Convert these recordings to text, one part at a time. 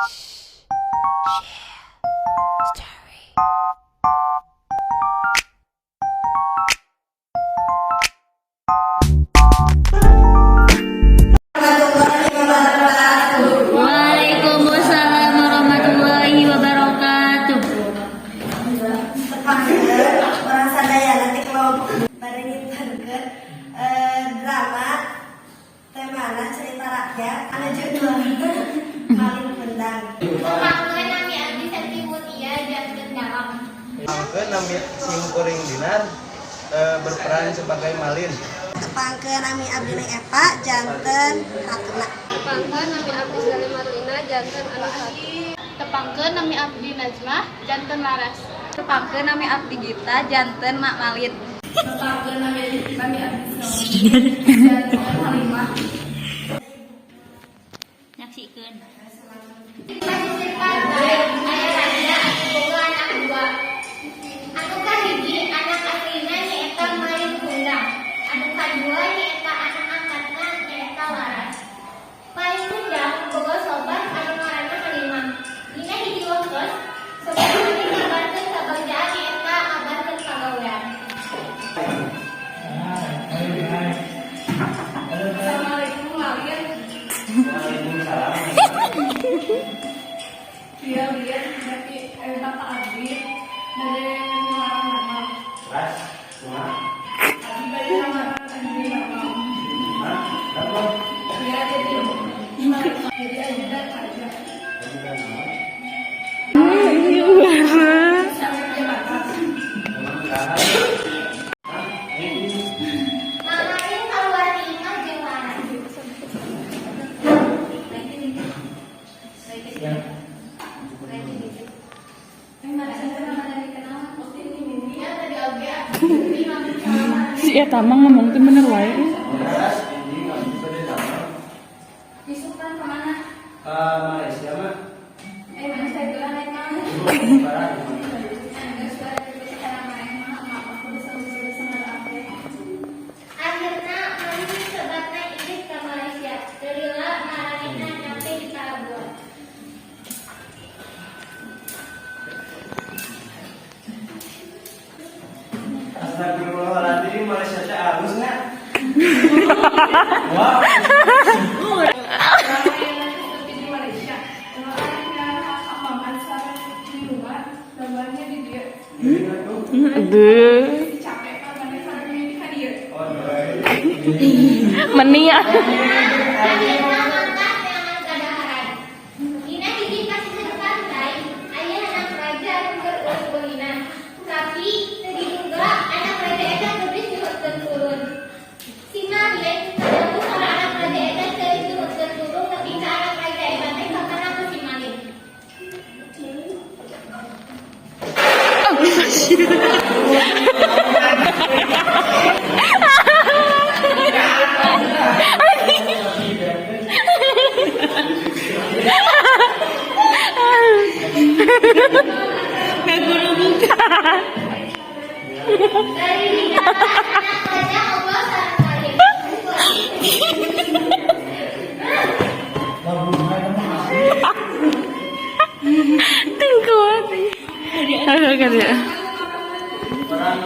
Story. Waalaikumsalam warahmatullahi wabarakatuh. Tepangkeun urang sadayana ti kelompok bade nyiptakeun drama, temana cerita rakyat anu judulna Malin Kundang. Tepangkeun, nami abdi Senti Mutia, janten dalang. Tepangkeun, nami sim kuring Dinar, berperan sebagai Malin. Tepangkeun, nami abdi Neng Eva, janten Ratuna. Tepangkeun, nami abdi Sally Marlina, janten Anusati. Tepangkeun, nami abdi Najmah, janten Laras. Tepangkeun, nami abdi Gita, janten Mak Malin. Tepangkeun, nami abdi Salmi, janten Halimah. Nyaksikeun. Pesisir pantai aya raja anu boga anak dua. Anu kahiji anak aslina nyaeta Malin Kundang. Anu kadua nyaeta anak angkatna, nyaeta Laras. Malin Kundang boga sobat anu ngaranna Halimah. Dina hiji waktos, sobatna teh ngabarkeun kabagjaan, nyaeta ngabarkeun pagawean. Assalamualaikum, Malin. Waalaikumsalam. Iya, lihat berarti Bapak abdi dari ngelarang nama. Ras, kumaha? Abdi bade ngelarang abdi nama. Hah? Kenapa? Iya, jadi ajudan aja. Ajudan naon? Sampai jabatan. Emang saha? Hah? Ini. Malin kaluar ti imah jeung Laras. Ya. Ya, tadi oge abdi ngambil salaman. Si eta mah ngomong teh bener wae. Ras, ini nggak bisa deh sama. Isukan kemana? Ke Malaysia mah. Eh, mana saya bilang naik mana? Parah. Geus bade itu sekarang naik mah, maaf aku bisa sama aku. Akhirna Malin jeung sobatna indit ka Malaysia. Teu lila maranehna nyampe di palabuhan. Astagfirullahaladzim, Malaysia teh alus nya. Wow. Tapi di Malaysia. Kalau ayahnya kakak maman sareng di rumah, gambarnya di dia. Aduh. Capek kan mana sareng di ka dieu. Oh, iya. Meni ya. Akhirna mangkat neangan kadaharan. Dina hiji pasisir pantai, aya anak raja anu keur ulik-ulinan. Tapi teu diduga anak raja eta geulis nyuhutkeun turun. Si Malin kadangu sora anak raja eta geulis nyuhutkeun tulung, nepi ka anak raja eta teh kakana ku si Malin. Dari di jalan, anak raja ngobrol sareng Malin. Tengkuat. Aduh, kan ya. Orang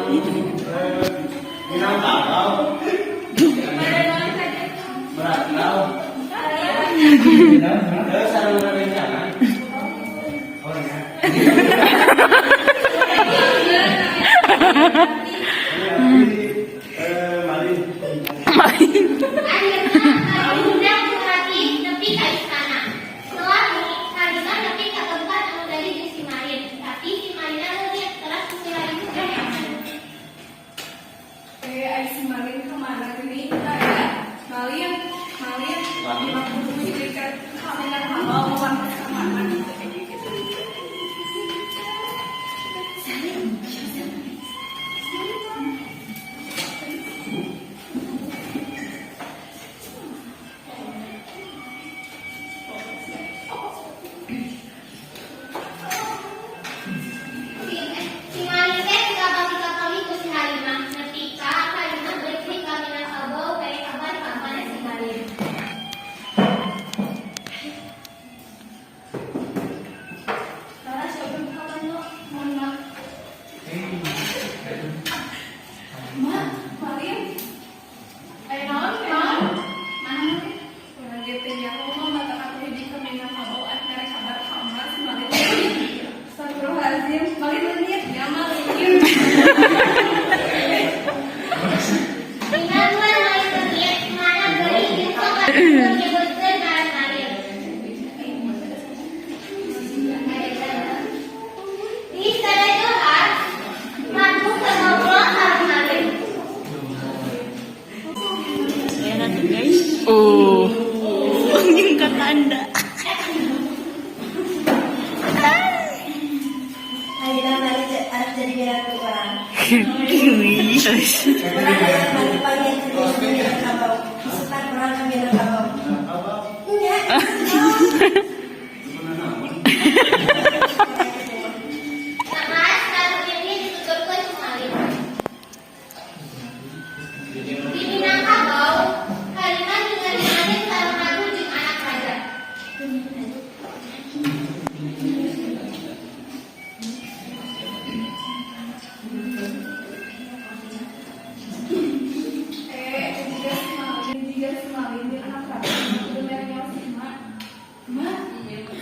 Minangkabau. Meratau. Terus sareng rerencangan. Oh ya. Ini abdi, Malin. Akhirna Malin Kundang kuhati nepi ka istana. Selami Halimah nepi ka tempat anu tadi jeung si Malin. Tapi si Malinna leungit teras ku si Malin neangan. Eh, ai si Malin kemana gini? Ya. Malin, Malin, Malin. Aku menjadikan kaminan halal mau kemana? Urang hayang maneh panggil ke Minangkabau. Isukan urang ka Minangkabau. Nya. Nahas ratu ini dituturkeun ku Malin. Di Minangkabau, Halimah ningali Malin sareng ratu jeung anak raja. Eh, jika si Malin jeung anak raja kudu mere nyawa si emak. Mak,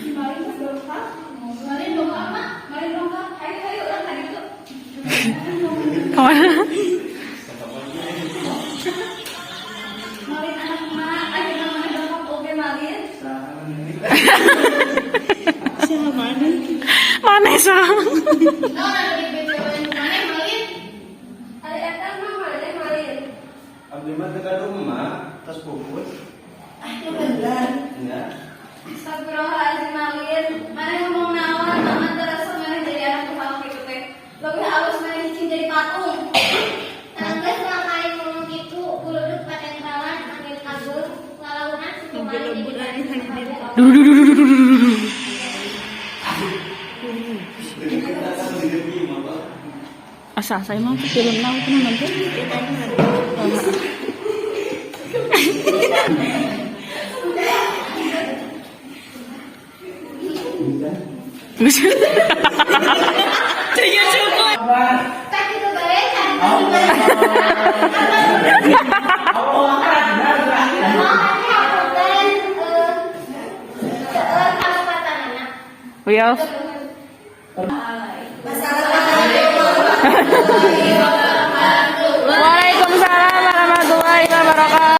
si Malin geus dongkap. Malin dongkap, Mak. Malin dongkap. Hayu, hayu urang ka ditu. Kemana? Malin anak emak, ayeuna maneh dongkap oge, Malin. Mana sah? Naon anu dibebewean ku maneh, Malin? Ari eta mah maneh, Malin. Abdi mah teu gaduh emak, tos pupus. Ah, nu bener. Nya. Astagfirullahaladzim, Malin. Maneh ngomong naon, Mama terasa maneh jadi anak tukang kitu teh. Leuwih alus maneh cicing jadi patung. Sanggeus Malin ngomong kitu, guludug patentralan angin ageung lalaunan situ Malin jadi gadis raja. Duh, duh, duh, duh, duh, duh, duh, duh. Asa saya mah film naon pernah nonton? Sakitu bae carita si Malin. Mohon dihapunten seueur kalepatanana. Wios. Wassalamualaikum Waalaikumsalam warahmatullahi wabarakatuh.